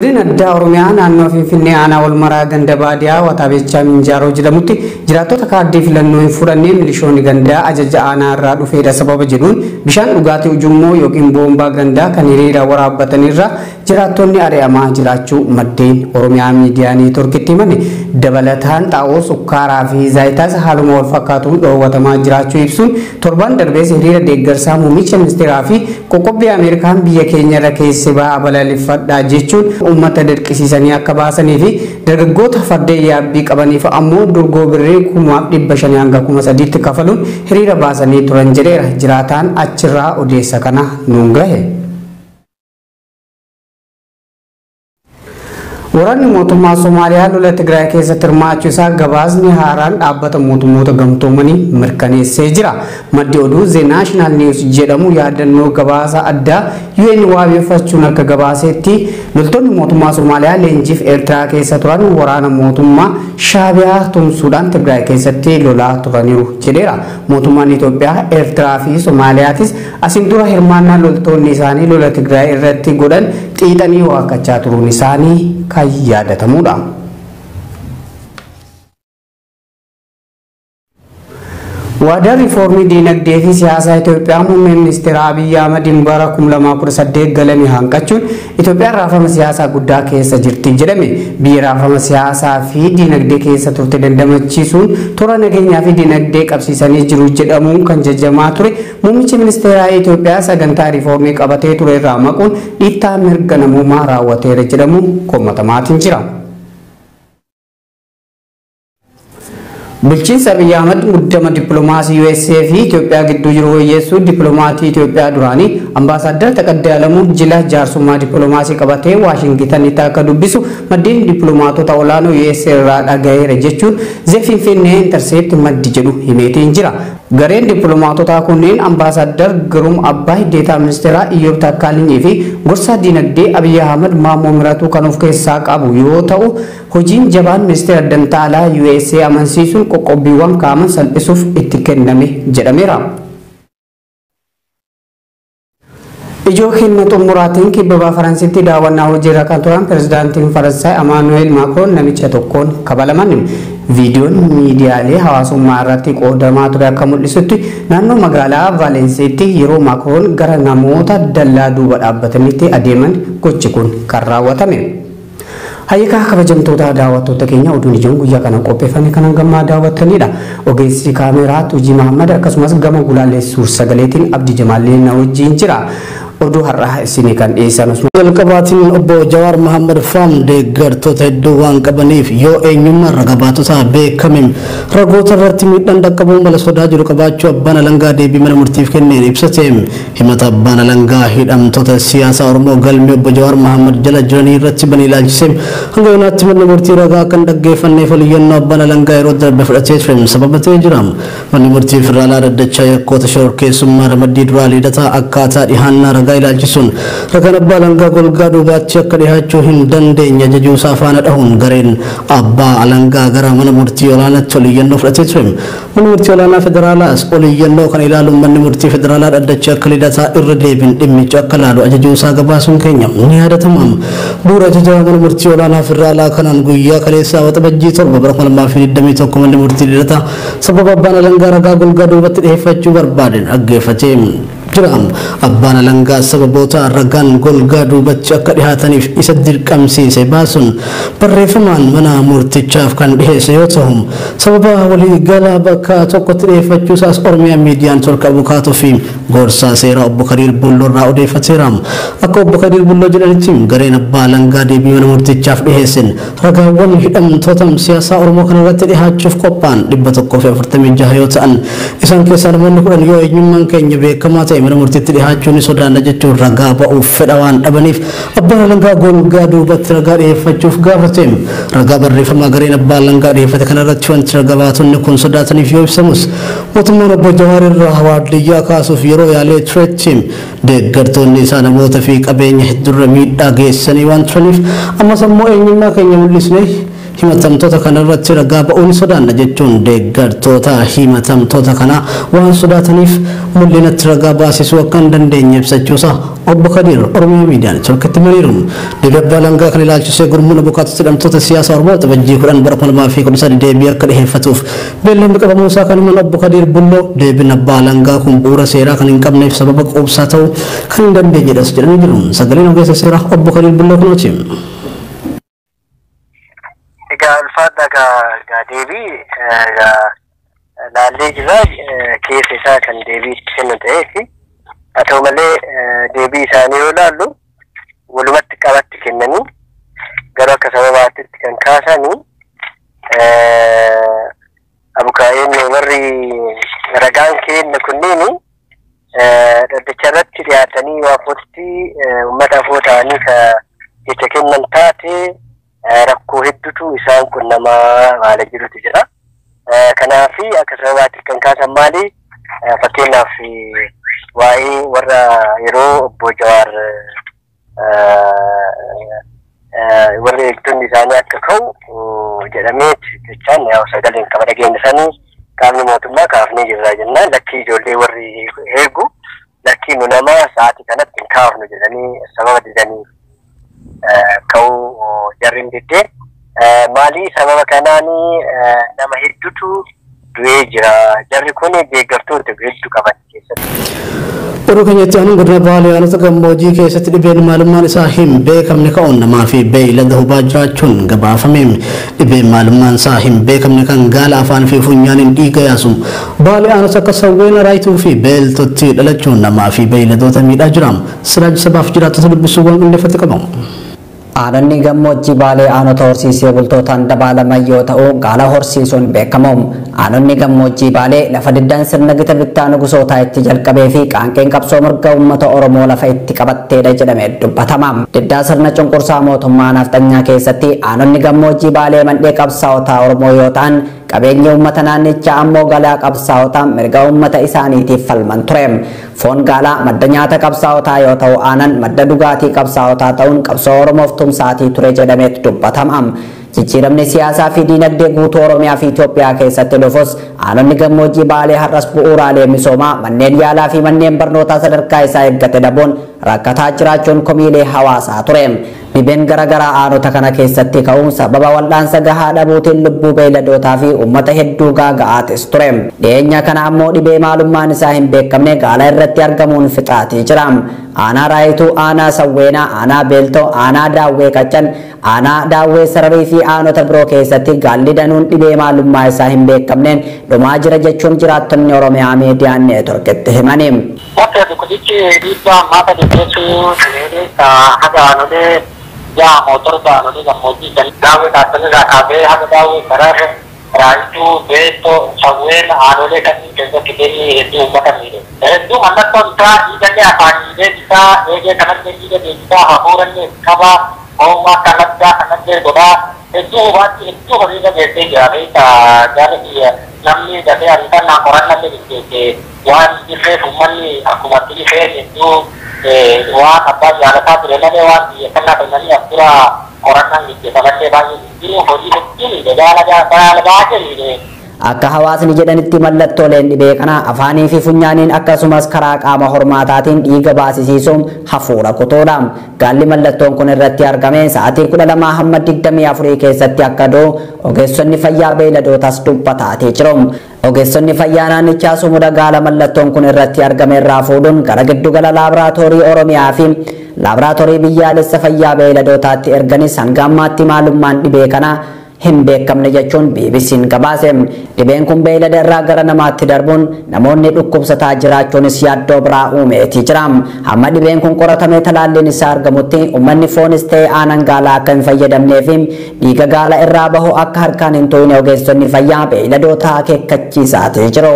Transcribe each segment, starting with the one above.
Godina addaa Oromiyaa naannoo Finfinnee aanaa Walmaraa ganda baadiyaa Wataabechaa Minjaaroo jedhamutti jiraattota kaardii filannoo hin fudhanne milishoonni gandaa ajaja aanaa irraa dhufeedha sababa jedhuun bishaan dhugaatii ujummoo yookiin boombaa gandaa kan hiriira waraabbatanirra jiraattonni ari'amaa jiraachuu maddeen Oromiyaa Miidiyaa Neetworkitti himame. Dabalataan xaa'oo sukkaaraa fi zaayitaas haaluma wal fakkaatuun dhoowwatamaa jiraachuu ibsuun torban darbees hiriira deeggarsaa muummicha ministeeraa fi qoqqobbii Ameerikaan biyya keenya irra keesse ba'aa balaaleffadhaa jechuun uummata dirqisiisanii akka baasanii fi dargaggoota fardeen yaabbii qabaniif ammoo durgoo birrii 5,500 hanga 3,000tti kafaluun hiriira baasanii turan jedheera. Jiraataan achirraa odeessa kana nuun gahe. Waraanni mootummaa Somaaliyaa lola Tigraay keessatti hirmaachuu isaa gabaasni haaraan dhaabbata mootummoota gamtoomanii mirkaneessee jira. Maddi oduu The National News jedhamu yaadannoo gabaasa addaa UN wabeeffachuun akka gabaasetti loltoonni mootummaa Somaaliyaa leenjiif Eertiraa keessa turan waraana mootummaa Shaabiyaa tumsuudhaan Tigraay keessatti lolaa turaniiru jedheera. Mootummaan Itoophiyaa, Eertiraa fi Somaaliyaatis asiin dura hirmaannaa loltoonni isaanii lola Tigraay irratti godhan xiixanii waakkachaa turuun isaanii kan yaadatamudha. Waadaa riifoormii diinagdee fi siyaasaa Itoophiyaa muummee ministeera Abiyyi Ahmadiin bara 2018 galame hanqachuun Itoophiyaan raafama siyaasaa guddaa keessa jirti jedhame. Biyya raafama siyaasaa fi diinagdee keessa turte dandamachiisuun toora nageenyaa fi diinagdee qabsiisanii jiru jedhamuun kan jajamaa ture muummichi ministeeraa Itoophiyaa sagantaa riifoormii qabatee ture irraa maquun dhiittaa mirga namoomaa raawwateera jedhamuun komatamaatiin jira. Bulchiinsa Abiyyi Ahmad muddama dippiloomaasii USA fi Itoophiyaa gidduu jiru wayyeessuu dippiloomatii Itoophiyaa duraanii Ambaasaadar Taqaddee Alamuu jila jaarsummaa dippiloomaasii qabatee Waashingitanitti akka dubbisu maddeen dippiloomaatota olaanoo USA irraa dhagaheera jechuun The Finfinnee Intercept maddi jedhu himeetiin jira. Gareen dippiloomaatotaa kunneen Ambaasaadar Girum Abbaay, Deetaa Ministeeraa Iyyoob Takkaalinii fi gorsaa diinagdee Abiyyi Ahmad Maammoo Miratuu kan of keessaa qabu yoo ta'u, hojiin jabaan ministeera dantaa alaa USA amansiisuun qoqqobbiiwwan kaa'aman salphisuuf itti kenname jedhameera. Ijoo kenna xumuraatiin kibba Faransiitti daawwannaa hojiirra kan turan pirezidaantiin Faransaay Amaanu'eel Maakroon namicha tokkoon kabalaman. Viidiyoon miidiyaalee hawaasummaa irratti qoodamaa ture akka mul'isutti naannoo magaalaa Vaalensiitti yeroo Maakroon gara namoota dallaa duuba dhaabbatanitti adeeman gochi kun kan raawwatame. Hayyikaa kabajamtoota daawwattoota keenya oduun ijoon guyyaa kana qopheeffame kanan gammaa daawwattanidha. Ogeessi kaameraa Tuujii Mahammad akkasumas gama gulaallee suur-sagaleetiin Abdii Jamaallee na wajjin jira. Oduu har'aa isinii kan dhiyeessan Usmaan. Jalqabaatiin obbo Jawaar Mahammad Faam deeggartoota hedduu waan qabaniif yoo eenyummaan raga baatotaa beekame ragoota irratti miidhaan dhaqqabuu mala sodaa jiru qabaachuu abbaan alangaa deebii mana murtiif kenneen ibsate. Himata abbaan alangaa hidhamtoota siyaasaa Oromoo galmee obbo Jawaar Mahammad jala jiranii irratti bane ilaalchise hanga yoonaatti manni murtii ragaa kan dhaggeeffanneef oliyyannoo abbaan alangaa yeroo darbe fudhatee ture sababa ta'ee jira. Manni murtii federaalaa daddachaa yakkoota shororkeessummaa ramaddii duraa liidataa akkaataa dhihaannaa ragaa ilaalchisuun ragaan abbaa alangaa golgaa duubaatti akka dhihaachuu hin dandeenye ajajuusaa faana dhahuun gareen abbaa alangaa gara mana murtii olaanaatti oliyyannoo fudhatee ture. Manni murtii olaanaa federaalaas oliyyannoo kana ilaaluun manni murtii federaalaa dhaddacha akka lidataa irra deebiin dhimmicha akka ilaalu ajajuusaa gabaasuun keenya ni yaadatama. Bu'uura ajaja mana murtii olaanaa federaalaa kanaan guyyaa kaleessaa waxabajjii 7 bara 2021 manni murtii lidataa sababa abbaan alangaa ragaa golgaa duubatti dhiyeeffachuu barbaadeen dhaggeeffatee jira. Abbaan alangaa sababoota ragaan golgaa duubatti akka dhihaataniif isa dirqamsiise baasuun barreeffamaan mana murtichaaf kan dhiheesse yoo ta'u sababa waliigalaa bakka tokkotti dhiyeeffachuu isaas Oromiyaa miidiyaan tolka abukaatoo fi gorsaa seeraa obbo Kadiir Bulloo irraa odeeffateera. Akka obbo Kadiir Bulloo jedhanitti gareen abbaa alangaa deebii mana murtichaaf dhiheessen ragaawwan hidhamtoota siyaasaa Oromoo kanarratti dhihaachuuf qophaa'an 146 yoo ta'an isaan keessaa namoonni 10 yoo eenyummaan keenya beekamaa ta'e mana murtiitti dhihaachuu ni sodaanna jechuun ragaa ba'uuf fedha waan dhabaniif abbaan alangaa golgaa duubatti ragaa dhiyeeffachuuf gaafate. Ragaa barreeffamaa gareen abbaa alangaa dhiyeeffate kanarratti wanti ragaa baatonni kun sodaataniif yoo ibsamus mootummaan obbo Jawaar irraa waardiyyaa kaasuuf yeroo yaalee turetti deeggartoonni isaa namoota fi qabeenya hedduurra miidhaa geessanii waan turaniif ammas ammoo eenyummaa keenya mul'isne Himatamtoota kanarratti ragaa ba'uun sodaanna jechuun deeggartoota himatamtoota kanaa waan sodaataniif mul'inatti ragaa baasisuu akka hin dandeenye ibsachuusaa obbo Kadir Oromiyaa Miidiyaa Neetwoorkitti himaniiru. Deebii abbaa alangaa kan ilaalchisee gurmuun abukaatota hidhamtoota siyaasaa Oromoo Waxabajjii 10 bara 2013 deebii akka dhiheeffatuuf beellamni qabamuu isaa kan himan obbo Kadir Bulloo deebiin abbaa alangaa kun bu'uura seeraa kan hin qabneef sababa quubsaa ta'uu kan hin dandeenyedhas jedhanii jiru. Sagaleen ogeessa seeraa obbo Kadir Bulloo kunooti. Egaa ulfaadha egaa deebii egaa laallee jirra keessa isaa kan deebii itti kennu ta'eefi haa ta'u malee deebii isaanii yoo ilaallu walumatti qabatti kennanii garuu akka sababaatti kan kaasanii abukaa'een warri ragaan kenna kunniin dhaddacha irratti dhiyaatanii waafotti uummata afoo ta'anii ka jecha kennan taate rakkoo hedduutu isaan qunnamaa haala jirutu jira. Kanaaf akka sababaatti kan kaasan maali? Fakkeenyaaf waa'ee warra yeroo obbo Jawaar warri eegdonni isaanii akka ka'u jedhamee jechaan yaa sagaleen qaba dhageenya isaanii qaamni mootummaa kaafnee jirra jennaan lakkii ijoollee warri eegu lakkii nu nama sa'aatii kanatti hin kaafnu jedhanii sababa didanii ka'uu jarri hin diddee maali sababa kanaanii nama hedduutu du'ee jira jarri kun deeggartoota hedduu qaban keessatti. Oduu keenyatti aanuun godina Baalee aanota gammoojjii keessatti dhibeen maalummaan isaa hin beekamne ka'uun namaa fi beeylada hubaa jiraachuun gabaafame. Dhibeen maalummaan isaa hin beekamne kan gaala afaan fi funyaaniin dhiiga yaasu Baalee aanota akka Sawweena Raayituu fi Beeltotti dhalachuun namaa fi beeyladoota miidhaa jira. Siraaj sabaaf jiraattota dubbisuu waan qindeeffate qabamu. Aanonni gammoojjii Baalee aanota horsiisee bultootaan dabaalaman yoo ta'u gaala horsiisuun beekamu. Aanonni gammoojjii Baalee lafa diddaan sirna gita bittaa nugusootaa itti jalqabee fi qaanqeen qabsoo mirga uummata Oromoo lafa itti qabatteedha jedhamee dubbatama. Diddaa sirna cunqursaa mootummaa nafxanyaa keessatti aanonni gammoojjii Baalee mandhee qabsaa'otaa Oromoo yoo ta'an qabeenya uummata naannichaa ammoo galaa qabsaa'otaa mirga uummata isaaniitiif falman ture. Foon gaalaa madda nyaata qabsaa'otaa yoo ta'u aanan madda dhugaatii qabsaa'otaa ta'uun qabsoo Oromoof tumsaatii ture jedhameet dubbatama. Jijjiiramni siyaasaa fi diinagdee guutuu Oromiyaa fi Itoophiyaa keessatti dhufus aanonni gammoojjii Baalee har'as bu'uuraalee misoomaa manneen yaalaa fi manneen barnootaa sadarkaa isaa eeggate dhabuun rakkataa jiraachuun komiilee hawaasaa ture. Dhibeen garaagaraa aanota kana keessatti ka'uun sababa wal'aansa gahaa dhabuutiin lubbuu beeyladootaa fi uummata hedduu gaaga'aatis ture. Dhiyeenya kana ammoo dhibee maalummaan isaa hin beekamne gaala irratti argamuun fixaatii jira. Aanaa Raayituu, aanaa Sawweenaa, aanaa Beeltoo, aanaa Daawwee Qaccan, aanaa Daawwee Sararii fi aanota biroo keessatti gaalli danuun dhibee maalummaa isaa hin beekamneen dhumaa jira jechuun jiraattonni Oromiyaa Miidiyaa Neetworkitti himani. Bakka dhukkubsichi dhiibbaa ammaa kana geessu haga aanolee yaa motorba aanolee gammoojjii kan daawwee dhaabbatanii kaasee haga daawwee sararra Raayituu, Beeltoo, Sawween aanolee kanneen keessatti dhibee hedduu uummata miidhe. Hedduu mallattoon isaa dhiigallee afaaniilee isaa eegee kanallee dhiiga deebisaa hafuurallee qaba homaa kanaddaa kanallee godhaa hedduu hubaatti hedduu horiirra geessee jira. Beektaa jaarri namni dafee ariifannaa qorannallee geggeesse waan jirreef uummanni akkuma dhibee hedduu waan abbaa jaalataa ture malee waan xiyyeeffannaa kennanii as dura qorannaan geggeeffamallee baay'ee jiru hojii hedduu miidhe gaala baay'ee miidhe. Akka hawaasni jedhanitti mallattooleen dhibee kana afaanii fi funyaaniin akkasumas karaa qaama hormaataatiin dhiiga baasisiisuun hafuura kutuudha. Gaalli mallattoon kun irratti argame sa'aatii 12 hamma 24 keessatti akka du'u ogeessonni fayyaa beeyladootaas dubbataatii jiru. Ogeessonni fayyaa naannichaa sumuda gaala mallattoon kun irratti argame irraa fuudhuun gara giddugala laaboraatoorii Oromiyaa fi laaboraatoorii biyyaalessa fayyaa beeyladootaatti erganis hanga ammaatti maalummaan dhibee kanaa hin beekamne jechuun BBC'n gabaase. Dhibeen kun beeylada irraa gara namaatti darbuun namoonni dhukkubsataa jiraachuunis yaaddoo biraa uumeetii jira. Hamma dhibeen kun qoratamee talaalliin isaa argamutti uummanni foonis ta'e aanan gaalaa akka hin fayyadamnee fi dhiiga gaala irraa bahu akka harkaan hin tuqne ogeessonni fayyaa beeyladoota akeekkachiisaatii jiru.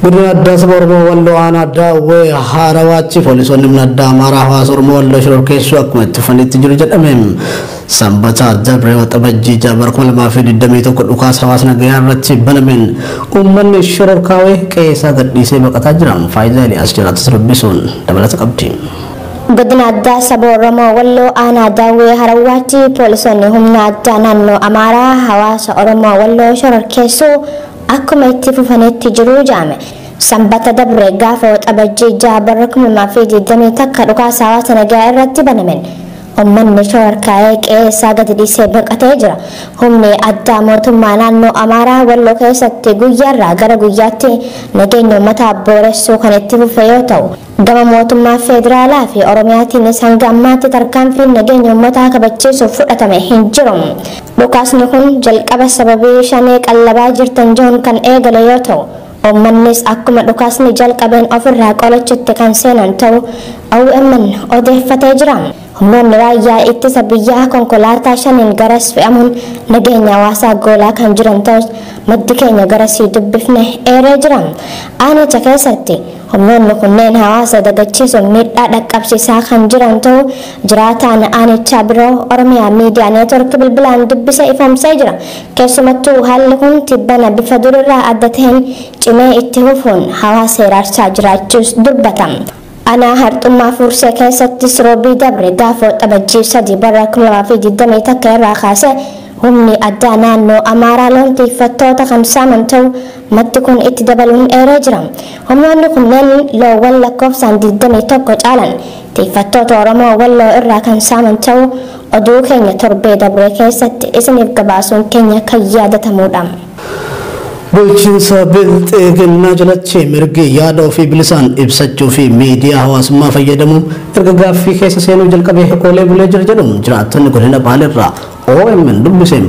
Godina addaa saba Oromoo Walloo aanaa Daawwee Haarawaatti poolisoonni humna addaa Amaaraa hawaasa Oromoo Walloo shororkeessuu akkuma itti fufanitti jiru jedhame. Sanbata Dabree Waxabajjii bara 2021 dhukaasa hawaasa nagayaa irratti banameen uummanni shororkaawee qe'ee isaa gadhiisee baqataa jira. Faayidaa Eliyaas jiraatus dubbisuun dabalata qabdi. Godina addaa saba Oromoo Walloo aanaa Daawwee Harawwaatti poolisoonni humna addaa naannoo Amaaraa hawaasa Oromoo Walloo shororkeessuu akkuma itti fufanitti jiru jedhame. Sanbata dabre gaafa Waxabajjii 6 bara 2021 dhukaasa hawaasa nagaa irratti banameen uummanni shororkaa'ee qe'ee isaa gadi dhiisee baqatee jira. Humni addaa mootummaa naannoo Amaaraa Walloo keessatti guyyaarraa gara guyyaatti nageenya uummataa booressuu kan itti fufe yoo ta'u, gama mootummaa federaalaa fi Oromiyaatiinis hanga ammaatti tarkaanfiin nageenya uummataa kabachiisuuf fudhatame hin jiru. Dhukaasni kun jalqaba sababii shanee qallabaa jirtan jiruun kan eegale yoo ta'u, uummannis akkuma dhukaasni jalqabeen ofirraa qolachuutti kan seenan ta'u OMN odeeffatee jira. Humnoonni raayyaa ittisa biyyaa konkolaataa shaniin garas fe'amuun nageenya hawaasaa goolaa kan jiran ta'us maddi keenya garasii dubbifne eeree jira. Aanicha keessatti humnoonni kunneen hawaasa dagachiisuun miidhaa dhaqqabsiisaa kan jiran ta'u jiraataan aanichaa biroo Oromiyaa Miidiyaa Neetwork bilbilaan dubbisa ifoomsee jira. Keessumattuu haalli kun tibbana bifa durirraa adda ta'een cimee itti fufuun hawaasa hiraarsaa jiraachuus dubbata. Aanaa Harxummaa Fursee keessattis roobii dabre gaafa Waxabajjii 3 bara 2021 irraa kaasee humni addaa naannoo Amaaraa loon tiifattoota kan saaman ta'u maddi kun itti dabaluun eeree jira. Humnoonni kunneen loowwan lakkoofsaan 21 caalan tiifattoota Oromoo Walloo irraa kan saaman ta'u oduu keenya torbee dabre keessatti isiniif gabaasuun keenya kan yaadatamudha. Bulchiinsa Bilxiginnaa jalatti mirgi yaada ofii bilisaan ibsachuu fi miidiyaa hawaasummaa fayyadamuun erga gaaffii keessa seenuu jalqabee oolee bulee jira jedhu jiraattonni godina Baaleerraa OMN dubbise.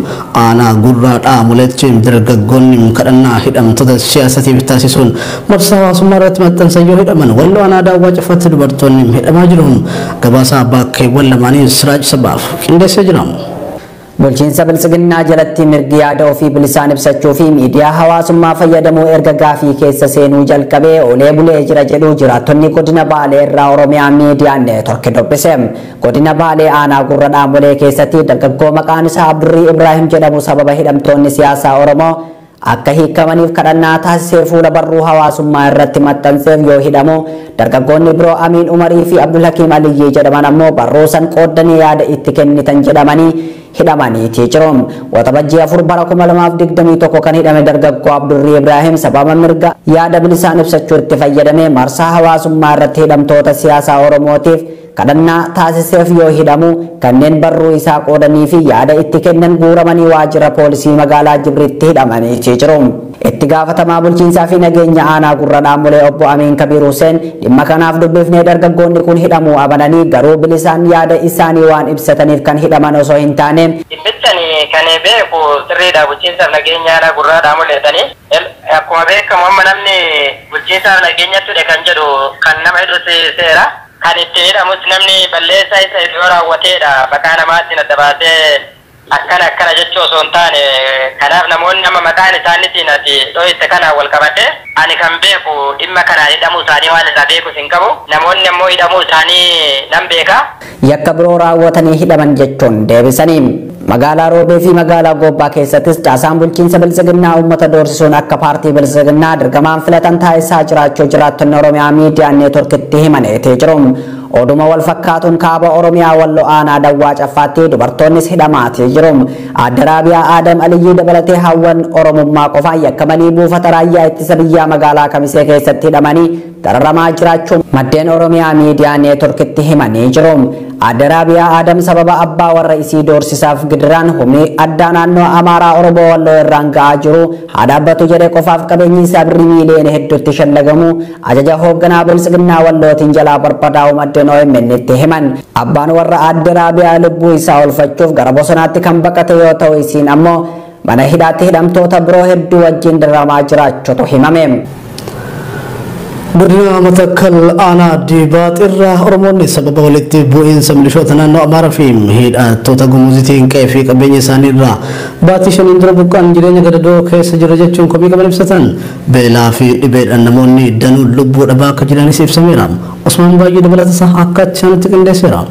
Aanaa Gurraa Dhaamoleetti dargaggoonni kadhannaa hidhamtoota siyaasatiif taasisuun marsaa hawaasummaa irratti maxxansan yoo hidhaman, Walloo aanaa Daawwaa Caffaatti dubartoonni hidhamaa jiru. Gabaasaa bakkeewwan lamaanii Siraaj Sabaaf qindeessee jira. Bulchiinsa Bilxiginnaa jalatti mirgi yaada ofii bilisaan ibsachuu fi miidiyaa hawaasummaa fayyadamuu erga gaafii keessa seenuu jalqabee oolee bulee jira jedhu jiraattonni godina Baalee irraa Oromiyaa Miidiyaa Neetwork dubbise. Godina Baalee aanaa Gurra Dhaamolee keessatti dargaggoo maqaan isaa Abdurrii Ibraahim jedhamu sababa hidhamtoonni siyaasaa Oromoo akka hiikamaniif kadhannaa taasisee fuula barruu hawaasummaa irratti maxxanseef yoo hidhamu, dargaggoonni biroo Amiin Umarii fi Abdulhakiim Aliyyii jedhaman ammoo barruu san qooddanii yaada itti kennitan jedhamanii hidhamaniitii jiru. Waxabajjii 4 bara 2021 kan hidhame dargaggoo Abdurrii Ibraahim sababa mirga yaada bilisaan ibsachuu itti fayyadamee marsaa hawaasummaa irratti hidhamtoota siyaasaa Oromootiif kadhannaa taasiseef yoo hidhamu, kanneen barruu isaa qoodanii fi yaada itti kennan guuramanii waajjira poolisii magaalaa Jibriitti hidhamaniitii jiru. Itti gaafatamaa bulchiinsaa fi nageenya aanaa Gurra Dhaamolee obbo Amiin Kabiir Hussein dhimma kanaaf dubbifnee dargaggoonni kun hidhamuu amananii garuu bilisaan yaada isaanii waan ibsataniif kan hidhaman osoo hin taane. Dhimmichani kan beeku sirriidha, bulchiinsaaf nageenya aanaa Gurra Dhaamoleetanii. Akkuma beekamu amma namni bulchiinsaaf nageenyatti kan jedhu kan nama hidhu seera. Kan itti hidhamus namni balleessaa isa yoo raawwateedha. Maqaa namaatiin adda baasee akkana akkana jechuu osoo hin taane, kanaaf namoonni amma maqaan isaaniitiin ati dhohiste kanaan wal qabate ani kan beeku dhimma kanaan hidhamuu isaanii waan irraa beekus hin qabu. Namoonni ammoo hidhamuu isaanii nan beeka. Yakka biroo raawwatanii hidhaman jechuun deebisanii. Magaalaa Roobee fi magaalaa Goobbaa keessattis caasaan bulchiinsa Bilxiginnaa uummata doorsisuun akka paartii Bilxiginnaa dirqamaan filatan taasisaa jiraachuu jiraattonni Oromiyaa Miidiyaa Neetworkitti himaneetee jiru. Oduma wal fakkaatuun kaaba Oromiyaa Walloo aanaa Dawwaa Caffaatti dubartoonnis hidhamaatii jiru. Aadde Raabiyaa Aadam Aliyyii dabalatee hawwan Oromummaa qofaan yakkamanii buufata raayyaa ittisa biyyaa magaalaa Kamisee keessatti hidhamanii dararamaa jiraachuu maddeen Oromiyaa Miidiyaa Neetworkitti himanii jiru. Aadde Raabiyaa Aadam sababa abbaa warra isii doorsisaaf gidiraan humni addaa naannoo Amaaraa Oromoo Walloo irraan ga'aa jiru haa dhaabbatu jedhee qofaaf qabeenyi isaa birrii miiliyoona hedduutti shallagamu ajaja hoogganaa Bilxiginnaa Wallootiin jalaa barbadaa'u maddeen OMN itti himan. Abbaan warra Aadde Raabiyaa lubbuu isaa oolfachuuf gara bosonaatti kan baqate yoo ta'u, isiin ammoo mana hidhaatti hidhamtoota biroo hedduu wajjin dararamaa jiraachuutu himame. Godina Matakkal aanaa Dibaaxirraa Oromoonni sababa walitti bu'iinsa milishoota naannoo Amaaraa fi hidhattoota Gumuziitiin qe'ee fi qabeenya isaanii irraa baatii 5n dura buqqaan jireenya gadadoo keessa jira jechuun komii qaban ibsatan. Beelaa fi dhibeedhaan namoonni danuun lubbuu dhabaa akka jiranis ibsameera. Osmaan baay'ee dabalata isaa akka achaanitti qindeesseera.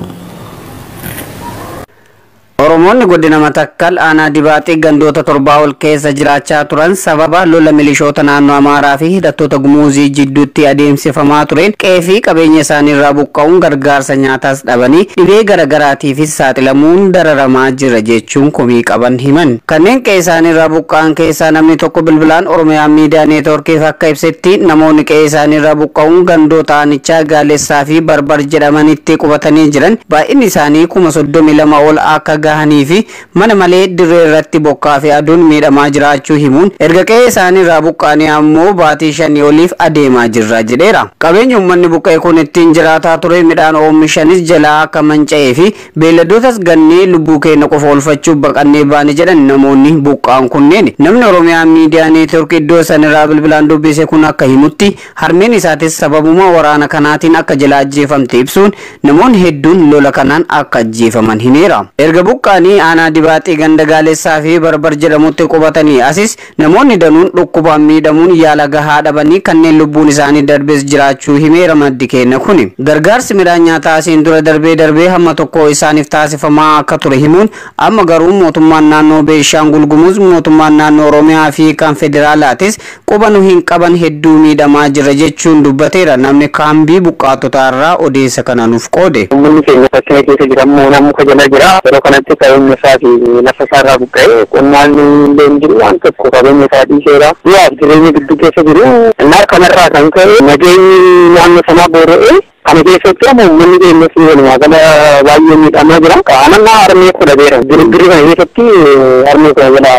Oromoonni godina Matakkal aanaa Dibaaxii gandoota 7 ol keessa jiraachaa turan sababa lola milishoota naannoo Amaaraa fi hidhattoota Gumuuzii jidduutti adeemsifamaa tureen qe'ee fi qabeenya isaanii irraa buqqa'uun gargaarsa nyaataas dhabanii dhibee garaagaraatiifis saaxilamuun dararamaa jira jechuun komii qaban himan. Kanneen qe'ee isaanii irraa buqqa'an keessaa namni tokko bilbilaan Oromiyaa Miidiyaa Neetwoorkiif akka ibsetti namoonni qe'ee isaanii irraa buqqa'uun gandoota aanichaa Gaalessaa fi Barbar jedhamanitti qubatanii jiran baay'inni isaanii 32,000 ol akka gahanii fi mana malee dirree irratti bokkaa fi aduun miidhamaa jiraachuu himuun erga qe'ee isaanii irraa buqqa'anii ammoo baatii 5 oliif adeemaa jirra jedheera. Qabeenyi uummanni buqqa'e kun ittiin jiraataa ture midhaan oomishanis jalaa akka manca'ee fi beelladootas gannee lubbuu keenya qofa oolfachuuf baqannee baane jedhan namoonni buqqa'an kunneen. Namni Oromiyaa Miidiyaa Neetwoork iddoo sanirraa bilbilaan dubbise kun akka himutti harmeen isaatis sababuma waraana kanaatiin akka jalaa ajjeefamte ibsuun namoonni hedduun lola kanaan akka ajjeefaman himeera. Erga buqqa'anii aanaa Dibaaxii ganda Gaalessaa fi Barbar jedhamutti qubatanii asis namoonni danuun dhukkubaan miidhamuun yaala gahaa dhabanii kanneen lubbuun isaanii darbes jiraachuu himeera maddi keenya kuni. Gargaarsi midhaan nyaataa asiin dura darbee darbee hamma tokko isaaniif taasifamaa akka ture himuun amma garuu mootummaan naannoo Beenshaangul Gumuz, mootummaan naannoo Oromiyaa fi kan federaalaatis quba nu hin qaban hedduu miidhamaa jira jechuun dubbateera. Namni kaambii buqqaatotaa irraa odeessa kana nuuf qoode. Uummanni keenya fakkii keessa jira immoo nama jala jira. Yeroo kanatti qabeenya isaa fi lafa isaa irraa buqqa'ee qonnaan illee hin jiru waan tokko qabeenya isaa dhiiseera. Du'aaf jireenya gidduu keessa jiru. Innaa kanarraa kan ka'e nageenyi naannoo sanaa boora'ee kana keessatti ammoo uummanni keenya fi walumaa gala baay'ee miidhamaa jira. Qaamannaa harmee kudha beera. Girgirri kana keessatti harmee kudha jala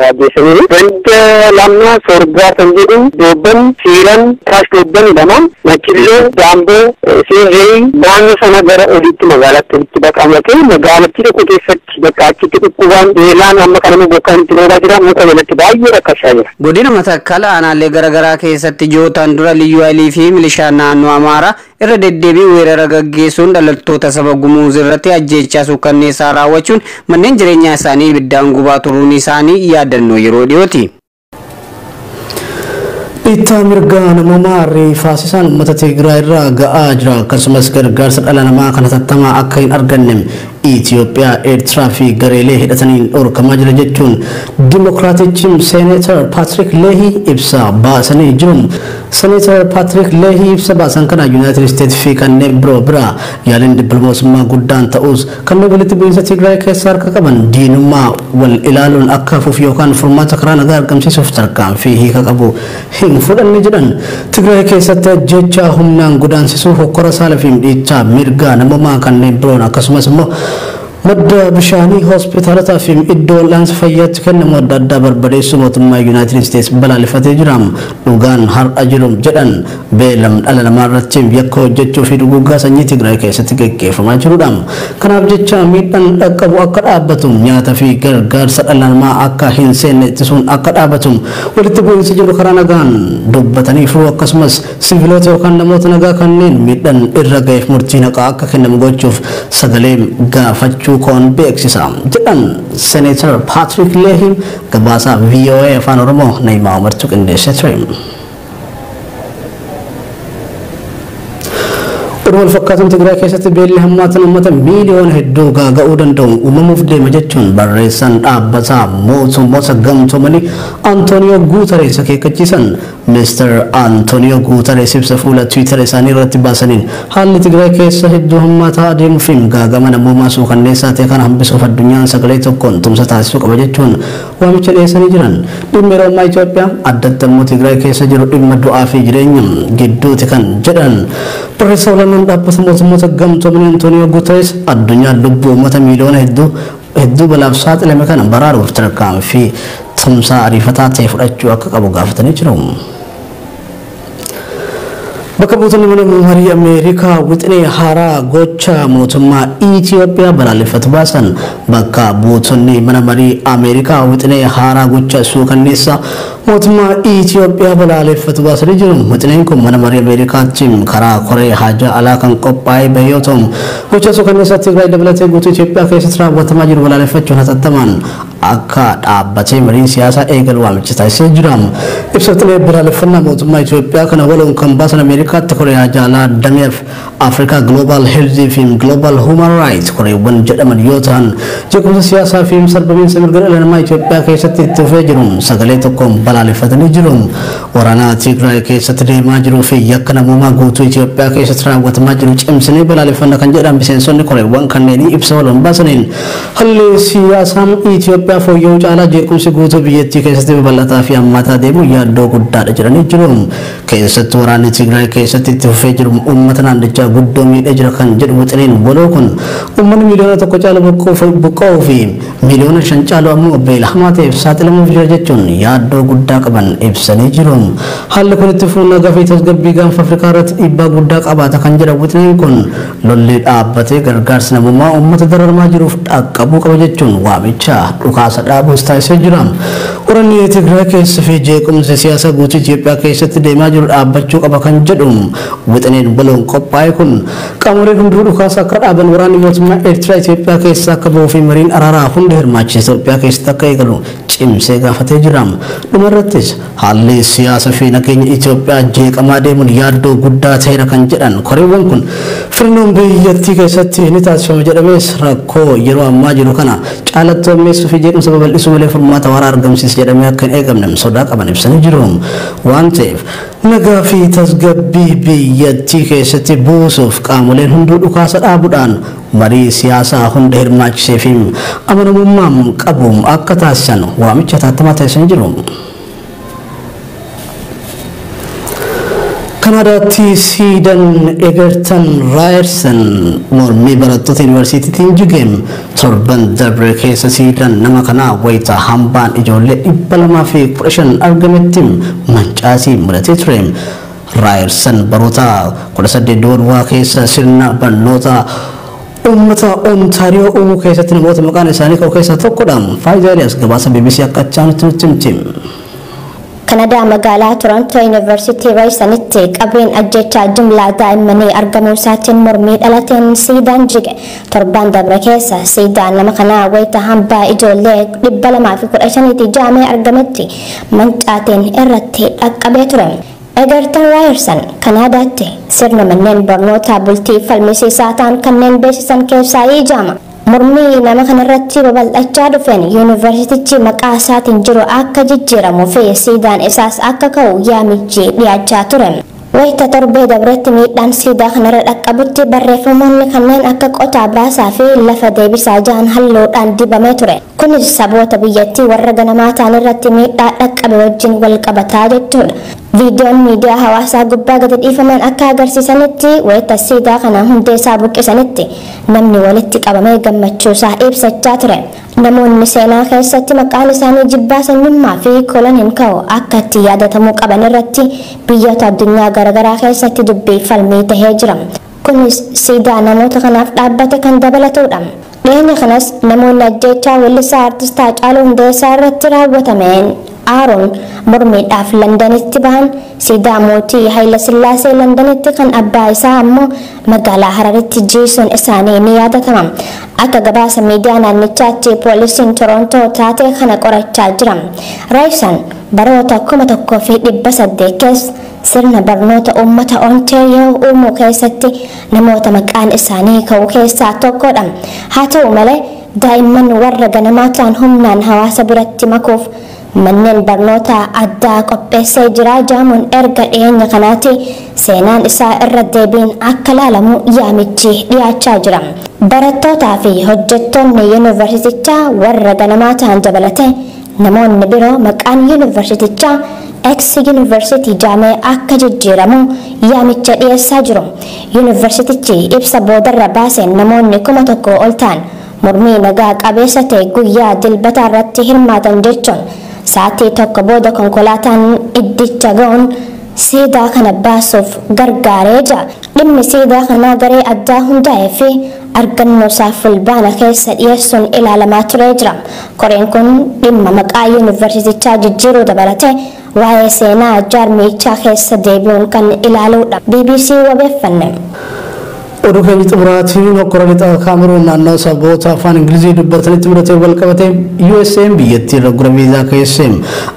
ajjeesaniiru. Ganda lammaa sorgaa kan jedhu doobban siiran kaash doobban lama machilloo daamboo seerree naannoo sana gara oliitti magaalaatti olitti baqamatee magaalattii tokko keessatti bakka achitti dhukkubaan beelaan amma kanama bokkaan itti roobaa jira muka jalatti baay'ee rakkachaa jira. Godina Matakkal aanaalee garaagaraa keessatti jootaan dura liyyuu hailii fi milishaan naannoo Amaaraa irra deddeebii weerara gaggeessuun dhalattoota saba Gumuuz irratti ajjeechaa suukanneessaa raawwachuun manneen jireenyaa isaanii ibiddaan gubaa turuun isaanii yaadannoo yeroo dhiyooti. Dhiittaa mirgaa namoomaa rifaasisaan uummata Tigraay irraa ga'aa jira. Akkasumas gargaarsa dhala namaa kan hatattamaa akka hin arganne Itoophiyaa, Eertiraa fi gareelee hidhataniin dhorkamaa jira jechuun Dimookiraatichi Seeneetar Paatrik Leehii ibsa baasanii jiru. Seeneetar Paatrik Leehii ibsa baasan kana Yuunaayitid Isteetsi fi kanneen biroo bira yaaliin dippiloomaasummaa guddaan ta'us kanneen walitti bu'iinsa Tigraay keessa harka qaban diinummaa wal ilaaluun akka hafuuf yookaan furmaata karaa nagaa argamsiisuuf tarkaanfii hiika qabu hin fudhanne jedhan. Tigraay keessatti ajjeechaa humnaan godaansisuu hokkora saala fi dhiichaa mirgaa namoomaa kanneen biroon akkasumas immoo madda bishaanii hospitaalotaa fi iddoo wal'aansa fayyaatti kennamu adda addaa barbadeessuu mootummaa Yuunaayitid Isteetsi balaaleffatee jira. Dhugaan har'a jiru jedhan beelam dhala namaa irratti yakka hojjechuu fi duguuggaa sanyii Tigraay keessatti gaggeeffamaa jirudha. Kanaaf jecha miidhaan dhaqqabu akka dhaabbatu nyaata fi gargaarsa dhala namaa akka hin seenne ittisuun akka dhaabbatu walitti bu'iinsa jiru karaa nagaan dubbatanii furuu akkasumas siviilota yookaan namoota nagaa kanneen miidhaan irra ga'eef murtii haqaa akka kennamu gochuuf sagalee gaafachuu koon beeksisa jedhan Seeneetar Paatrik Leehii gabaasa VOA Afaan Oromoo Na'imaa Umartu qindeessee ture. Oduu wal fakkaatuun Tigraay keessatti beelli hammaataan uummata miiliyoona hedduu gaaga'uu danda'u uumamuuf deema jechuun barreessaan dhaabbataa mootummoota gamtoomanii Antooniyoo Guutarees akeekkachiisan. Mister Antooniyoo Guutarees ibsa fuula Tiwiitara isaanii irratti baasaniin haalli Tigraay keessa hedduu hammaataa adeemuu fi gaagama namoomaa suukanneessaa ta'e kana hambisuuf addunyaan sagalee tokkoon tumsa taasisuu qaba jechuun waamicha dhiyeessanii jiran. Dhimmi yeroo ammaa Itoophiyaa addatti immoo Tigraay keessa jiru dhimma du'aa fi jireenya gidduuti kan jedhan. Barreessaa olaanaan dhaabbata mootummoota gamtoomanii Antooniyoo Guutarees addunyaan lubbuu uummata miiliyoona hedduu balaaf saaxilame kana baraaruuf tarkaanfii tumsaa ariifataa ta'e fudhachuu akka qabu gaafatanii jiru. Bakka buutonni mana marii Ameerikaa wixinee haaraa gocha mootummaa Itoophiyaa balaaleffatu baasan. Bakka buutonni mana marii Ameerikaa wixinee haaraa gocha suukanneessaa mootummaa Itoophiyaa balaaleffatu baasanii jiru. Wixineen kun mana marii Ameerikaatti karaa koree haajaa alaa kan qophaa'e bahe yoo ta'u gocha suukanneessaa Tigraay dabalatee guutuu Itoophiyaa keessatti raawwatamaa jiru balaaleffachuun hatattamaan akka dhaabbatee mariin siyaasaa eegalu waamicha taasisee jira. Ibsa balaaleffannaa mootummaa Itoophiyaa kana waloon kan baasan Ameerikaatti Koreeyaa jaalaa dameef Afrikaa Global Health fi Global Human Rights koreewwan jedhaman yoo ta'an, jeequmsa siyaasaa fi sarbamiinsa mirga dhala namaa Itoophiyaa keessatti itti fufee jiru sagalee tokkoon balaaleffatanii jiru. Waraana Tigraay keessatti deemaa jiruu fi yakka namoomaa guutuu Itoophiyaa keessatti raawwatamaa jiru cimsinee balaaleffanna kan jedhan miseensonni koreewwan kanneenii ibsa waloon baasaniin, haalli siyaasaa Itoophiyaa fooyya'uu caalaa jeequmsi guutuu biyyattii keessatti babal'ataa fi hammaataa deemu yaaddoo guddaadha jedhanii jiru. Keessattuu waraanni Tigraay keessatti itti fufee jiru uummata naannichaa guddoo miidhee jira kan jedhu wixineen waloo kun, uummanni 1 miiliyoona caalu buqqa'uu fi 5 miiliyoona caalu ammoo beela hamaa ta'eef saaxilamuuf jira jechuun yaaddoo guddaa qaban ibsanii jiru. Haalli kun itti fufuun nagaa fi tasgabbii gaanfa Afrikaa irratti dhiibbaa guddaa qabaata kan jedhan wixineen kun, lolli dhaabbatee gargaarsi namummaa uummata dararamaa jiruuf dhaqqabuu qaba jechuun waamicha dhukaasa dhaabuus taasisee jira. Waraanni Tigraay keessa fi jeequmsi siyaasaa guutuu Itoophiyaa keessatti deemaa jiru dhaabbachuu qaba kan jedhu wixineen waloon qophaa'e kun, qaamoleen hunduu dhukaasa akka dhaaban, waraanni mootummaa Eertiraa Itoophiyaa keessa akka bahuu fi mariin araaraa hunda hirmaachise Itoophiyaa keessatti akka eegalu cimsee gaafatee jira. Dhumarrattis haalli siyaasa fi nageenya Itoophiyaa jeeqamaa deemuun yaaddoo guddaa ta'eera kan jedhan koreewwan kun, filannoon biyyattii keessatti ni taasifama jedhamees rakkoo yeroo ammaa jiru kana caalatti hammeessuu fi jeequmsa babal'isuu malee furmaata waaraa argamsiisa jedhamee akka hin eegamne sodaa qaban ibsanii jiru. Waan ta'eef nagaa fi tasgabbii biyyattii keessatti buusuuf qaamoleen hunduu dhukaasa dhaabuudhaan marii siyaasaa hunda hirmaachisee fi amanamummaan qabu akka taasisan waamicha hatattamaa taasisanii jiru. Kanaadaatti siidan Egerton Raayerson mormii barattoota yuunivarsiitiitiin jigeen. Torban darbe keessa siidaan nama kanaa wayita hambaan ijoollee 215 argametti mancaasii mudatee ture. Raayerson baroota 18 duwwaa keessa sirna barnoota uummata Ontaariyoo uumuu keessatti namoota maqaan isaanii ka'u keessaa tokkodha. Faayidaa Eliyaas gabaasa BBC akka achaanutti nutti himti. Kanadaa magaalaa Torontoo Yuunivarsiitii Raayisanitti qabriin ajjechaa jumlaa daa'immanii argamuu isaatiin mormii dhalateen siidaan jige. Torban dabre keessa siidaan nama kanaa wayita hambaa ijoollee 215tti jaamee argametti mancaateen irratti dhaqqabee ture. Egerton Raayerson Kanaadaatti sirna manneen barnootaa bultii falmisiisaa ta'an kanneen beeksisan keessaa ijaama. Mormii nama kanarratti babal'achaa dhufeen yuunivarsiitichi maqaa isaatiin jiru akka jijjiiramuu fi siidaan isaas akka ka'u yaamichi dhiyaachaa ture. Wayita torbee dabretti miidhaan siidaa kanarra dhaqqabutti barreeffamoonni kanneen akka qotaa baasaa fi lafa deebisaa jahan halluudhaan dibamee ture. Kunis saboota biyyattii warra ganamaa ta'an irratti miidhaa dhaqqabe wajjin wal qabataa jechuudha. Viidiyoon miidiyaa hawaasaa gubbaa gadi dhiifaman akka agarsiisanitti, wayita siidaa kana hundee isaa buqqisanitti namni walitti qabamee gammachuusaa ibsachaa ture. Namoonni seenaa keessatti maqaan isaanii jibbaa sanyummaa fi koloniin ka'u akka itti yaadatamuu qaban irratti biyyoota addunyaa garaagaraa keessatti dubbii falmii tahee jira. Kunis siidaa namoota kanaaf dhaabbate kan dabalatudha. Dhiyeenya kanas namoonni ajjeechaa weellisaa artistaa Haacaaluu Hundeessaa irratti raawwatameen aaruun mormiidhaaf Londanitti bahan siidaa mootii Haayila Sillaasee Londanitti, kan abbaa isaa ammoo magaalaa Hararitti jiisuun isaanii ni yaadatama. Akka gabaasa miidiyaa naannichaatti poolisiin Torontoo taatee kana qorachaa jira. Raayisan baroota 1800 keessa sirna barnoota uummata Ontaariyoo uumuu keessatti namoota maqaan isaanii ka'u keessaa tokkodha. Haa ta'u malee, daa'imman warra ganamaa ta'an humnaan hawaasa biratti makuuf manneen barnoota addaa qopheessee jira jaamuun erga dhiyeenya kanaatti seenaan isaa irra deebiin akka laalamu yaamichi dhiyaachaa jira. Barattootaa fi hojjettoonni yuunivarsiitichaa warra ganamaa ta'an dabalatee namoonni biroo maqaan yuunivarsiitichaa X Yuunivarsiitii jaamee akka jijjiiramu yaamicha dhiyeessaa jiru. Yuunivarsiitichi ibsa boodarra baaseen namoonni 1000 ol ta'an mormii nagaa qabeessa ta'e guyyaa dilbataa irratti hirmaatan jechuun, sa'aatii tokko booda konkolaataan iddicha ga'uun siidaa kana baasuuf gargaaree jira. Dhimmi siidaa kanaa garee addaa hundaa'ee fi argannoo isaa fulbaana keessa dhiyeessuun ilaalamaa turee jira. Koreen kun dhimma maqaa yuunivarsiitichaa jijjiiruu dabalatee waa'ee seenaa jaarmichaa keessa deebi'uun kan ilaaluudha. BBC wabeeffanne. Oduu keenya xumuraatiin hokkora lixa Kaameruun naannoo saboota afaan Ingilizii dubbatanitti mudatee wal qabate USA'n biyyattii irra gura viizaa keessee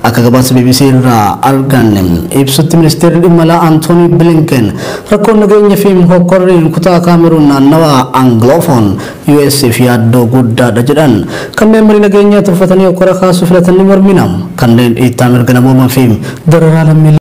akka gabaasa BBC irraa arganne ibsutti ministeerri dhimma alaa Antoonii Bilinken rakkoon nageenya fi hokkorri kutaa Kaameruun naannawa Anglofoon USA fi yaaddoo guddaadha jedhan. Kanneen marii nageenyaa tuffatanii hokkora kaasuu filatan ni mormina. Kanneen dhiittaa mirga namoomaa fi dararaa lammiilee